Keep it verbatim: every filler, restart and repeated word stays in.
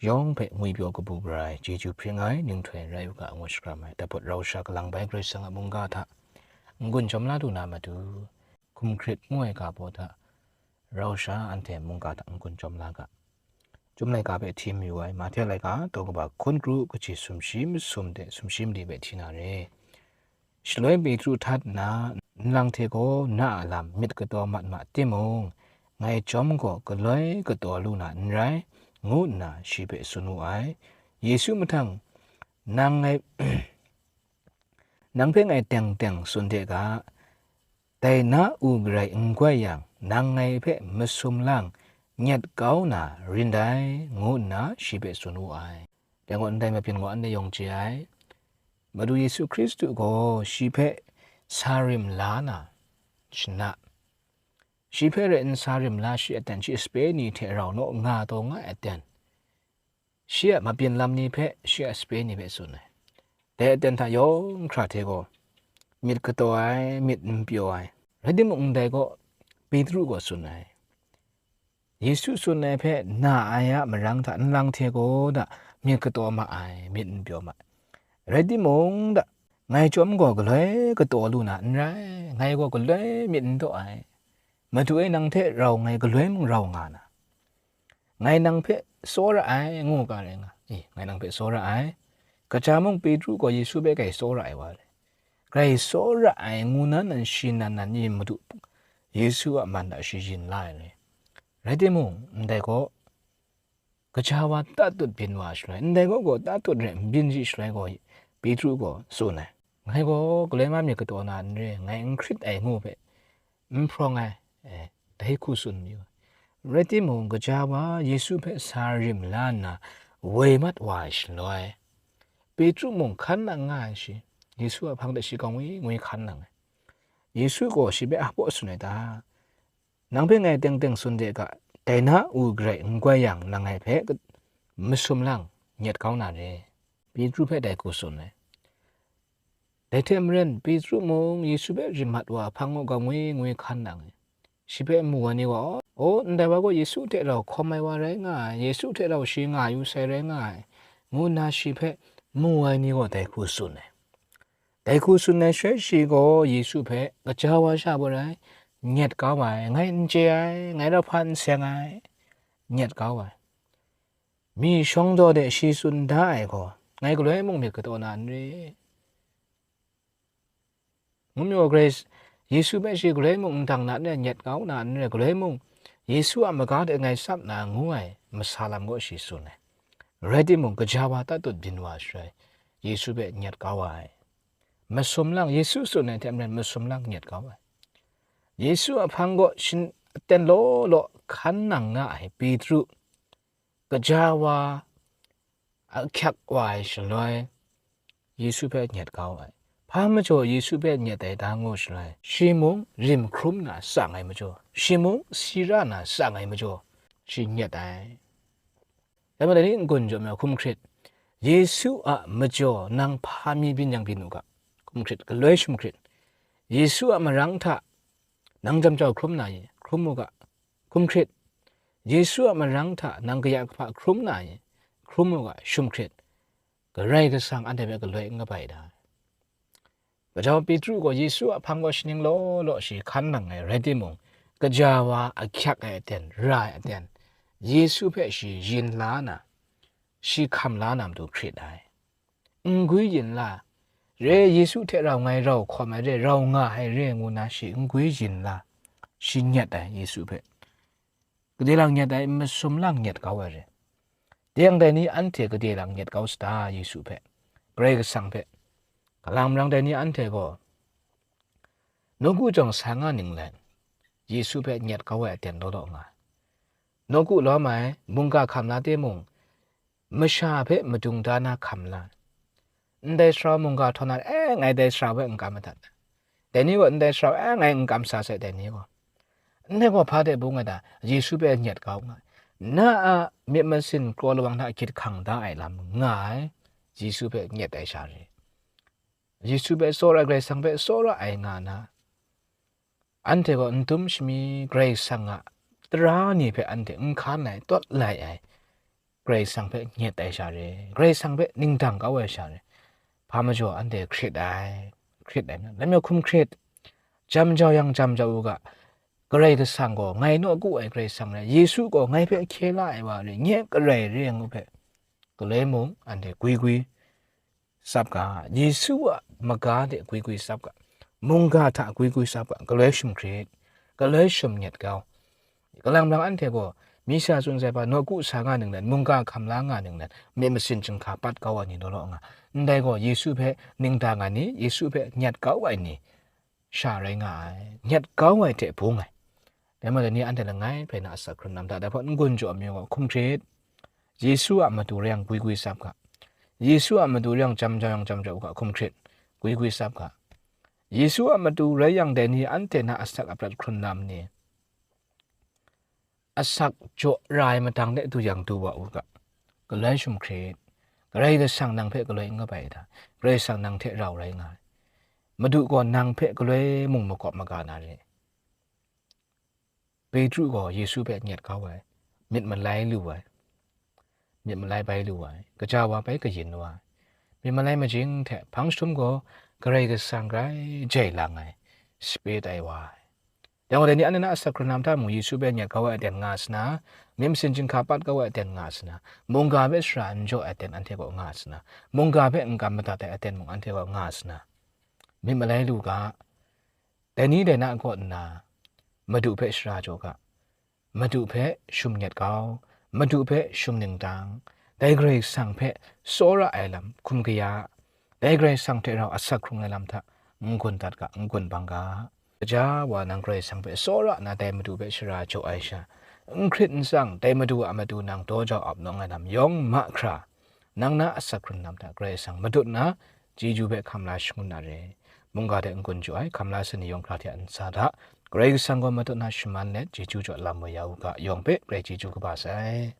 yawng hpe ngwipyaw kabu gara ai, chyeju hpring ai, ninghtoi rai u ga, ngu shakram ai, daput rau sha kalang bai Karai Kasang a mungga hta n-gun jawm la lu na matu, hkum hkrit ngu ai ga baw hta rau sha anhte mungga hta n-gun jawm la ga. Chyum laika hpe hti mayu ai, Mahte laika, daw kaba hkun kru, kaji sumshi masum de sumshi mali hpe hti na re. Shaloi Petru htat nna, nlang hte gaw na a lam myit kataw mat ma timung, ngai chyawm gaw galoi kataw lu na n rai, ngu nna shi hpe tsun wu ai. Yesu mahtang, nang ngai, nang hpe ngai teng teng tsun de ga, dai na u garai n goi yang, nang ngai hpe masum lang nyet kau na rin dai, ngu nna shi hpe tsun wu ai. Dai gaw ndai mabyin gaw anhte yawng chye ai, Madu Yesu Hkristu gaw shi hpe sa rim la na shana, shi hpe rai n sa rim la shi aten, shi sape ni hte rau naw nga taw nga ai aten, shi a mabyin lam ni hpe shi a sape ni hpe tsun ai. Dai aten hta yawng hkra hte gaw myit kataw ai, myit n pyaw ai. Rai timung, ndai gaw Petru gaw tsun ai. Yesu tsun ai hpe na ai a marang hta nlang hte gaw da myit kataw ma ai, myit n pyaw ma ai. Rai timung, da, ngai chyawm gaw galoi kataw lu na n rai, ngai gaw galoi myit n taw ai. Madu e, nang hte rau ngai galoi mung rau nga na, ngai nang hpe tsawra ai, ngu ga rai nga. I, ngai nang hpe tsawra ai. Kaja mung Petru gaw Yesu hpe grai tsawra ai wa rai. Grai tsawra ai ngu nan nan shi nan nan ni Madu Yesu a man hta shi yin la ai rai. Rai timung, ndai gaw, kaja wa tatut byin wa shaloi, ndai gaw gaw tatut re n byin shi shaloi gaw, Petru gaw tsun ai, ngai gaw galoi ma myit kataw na n re, ngai n hkrit ai ngu hpe n hprawng ai, e, dai hku tsun mayu. Rai timung, kaja wa Yesu hpe sa rim la nna woi mat wa ai shaloi, Petru mung hkan nang nga ai shi, Yesu a hpang de shi gaw ngwi ngwi hkan nang ai. Yesu gaw shi hpe a baw tsun ai ta? Nang hpe ngai teng teng tsun de ga, dai na u garai n goi yang, nang ngai hpe masum lang nyet kau na re. Petru hpe dai hku tsun ai. Dai hte maren, Petru mung Yesu hpe rim mat wa hpang gaw ngwi ngwi hkan nang ai. Shi hpe mu ai ni gaw, "O, ndai wa gaw Yesu hte rau hkawm ai wa rai nga ai, Yesu hte rau shi nga yu sai rai nga ai," ngu nna shi hpe mu ai ni gaw dai hku tsun ai. Dai hku tsun ai shaloi, shi gaw Yesu hpe kaja wa sha baw rai, nyet kau ai, ngai n chye ai, ngai rau hpa n seng ai, nyet kau ai. Mi shawng daw de shi tsun da ai gaw, ngai galoi mung myit kataw na n re. Ngu mi gaw, Grace, Yesu hpe shi galoi mung n dang na n re, nyet kau na n re, galoi mung Yesu a maga de ngai tsap na ngu ai masa lam gaw shi tsun ai. Rai timung, kaja wa tatut byin wa shaloi, Yesu hpe nyet kau ai. Masum lang, Yesu tsun ai hte maren masum lang nyet kau ai. Yesu a hpang gaw shin-, aten law law hkan nang nga ai Petru, kaja wa ahkyak wa ai shaloi, Yesu hpe nyet kau ai. Hpa majaw Yesu hpe nyet ai ta ngu shaloi, shi mung rim hkrum na tsang ai majaw, shi mung si ra na tsang ai majaw, shi nyet ai. Dai majaw, dai ni n-gun jaw mi hkum hkrit, Yesu a majaw nang hpa mi byin yang byin u ga, hkum hkrit, galoi shum hkrit. Yesu a marang hta nang jam jau hkrum na i? Hkrum u ga, hkum hkrit. Yesu a marang hta nang kaya kahpa hkrum na i? Hkrum u ga, shum hkrit. Karai Kasang anhte hpe galoi n kabai da. Kaja wa Petru gaw Yesu a hpang gaw shaning law law shi hkan nang ai rai timung, kaja wa ahkyak ai aten, ra ai aten, Yesu hpe shi yin la na, shi hkam la na matu hkrit ai. N gwi yin la, re, Yesu hte rau ngai rau hkawm ai re, rau nga ai re, ngu na shi n gwi yin la, shi nyet ai Yesu hpe. Gade lang nyet ai, masum lang nyet kau ai re. Dai yang dai ni anhte gade lang nyet kau sata Yesu hpe, Karai Kasang hpe? Kalang marang dai ni anhte gaw nawku jawng sa nga ning let, Yesu hpe nyet kau ai aten law law nga ai. Nawku lawm ai, mungga hkam la timung, masha hpe madung da na hkam la. Ndai sara mungga htaw na, "E, ngai dai sara hpe n kam madat." Dai ni gaw, "Ndai sara, e, ngai n kam sa sai," dai ni gaw. Ndai gaw hpa de bung ai ta? Yesu hpe nyet kau nga ai. Na a myit masin kraw lawang hta gyit hkang da ai lam nga ai, Yesu hpe nyet ai sha re. Yesu hpe tsawra, Karai Kasang hpe tsawra ai nga na, anhte gaw n dum shami Karai Kasang a tara ni hpe anhte n hkan ai, tawt lai ai, Karai Kasang hpe nyet ai sha re, Karai Kasang hpe ningdang kau ai sha re, hpa majaw anhte hkrit ai, hkrit ai, lam yawhkum hkrit, jam jau yang jam jau u ga, Karai Kasang gaw ngai nawku ai Karai Kasang rai, Yesu gaw ngai hpe hkye la ai wa rai, nye karai re ai ngu hpe, galoi mung anhte gwi gwi tsap ga, Yesu a maga de gwi gwi tsap ga, mungga hta gwi gwi tsap ga, galoi shum hkrit, galoi shum nyet kau. Kalang lang anhte gaw, mi sha tsun sai hpa, nawku sa nga ning nan, mungga hkam la nga ning nan, myit masin chyinghka pat kau ai ni law law nga, ndai gaw Yesu hpe ningdang ai ni, Yesu hpe nyet kau ai ni, sha rai nga ai, nyet kau ai hte bung ai. Dai majaw ni anhte langai hpe na asak hkrun lam hta, dai hpawt n-gun jaw amyu gaw hkum hkrit, Yesu a matu rai yang gwi gwi tsap ga, Yesu a matu rai yang jam jau yang jam jau u ga, hkum hkrit, gwi gwi tsap ga. Yesu a matu rai yang dai ni anhte na asak aprat hkrun lam ni, asak jaw ra ai madang de du yang du wa u ga, galoi shum hkrit, Karai Kasang nang hpe galoi n kabai ai hta, Karai Kasang nang hte rau rai nga ai. Madu gaw nang hpe galoi mung makawp maga na re. Petru gaw Yesu hpe nyet kau ai, myit malai lu ai, myit malai bai lu ai, kaja wa bai kayin wa ai, myit malai majing hte hpang jahtum gaw Karai Kasang grai jai lang ai, sape tai wa ai. Dai gaw, dai ni anhte na asak hkrun lam hta mung Yesu hpe nyet kau ai aten nga sa na, myit masin chyinghka pat kau ai aten nga sa na, mungga hpe sara n jaw ai aten anhte kaw nga sa na, mungga hpe n kam madat ai aten mung anhte kaw nga sa na, myit malai lu ga, dai ni dai na kaw nna, Madu hpe sara jaw ga, Madu hpe shum nyet kau, Madu hpe shum ningdang, dai Karai Kasang hpe tsawra ai lam hkum kaya, dai Karai Kasang hte rau asak hkrung ai lam hta n-gun dat ga, n-gun bang ga. Gaja wa nang Karai Kasang hpe tsawra nna dai Madu hpe sara jaw ai sha, n hkrit n tsang, dai Madu a matu nang daw jau ap nawng ai lam yawng mahkra, nang na asak hkrun lam hta Karai Kasang matut nna, chyeju hpe hkam la shangun na re. Mungga hte n-gun jaw ai, hkam la sa ni yawng hkra hte a ntsa hta, Karai Kasang gaw matut nna shaman let, chyeju jaw lam wa ya u ga, yawng hpe grai chyeju kaba sai.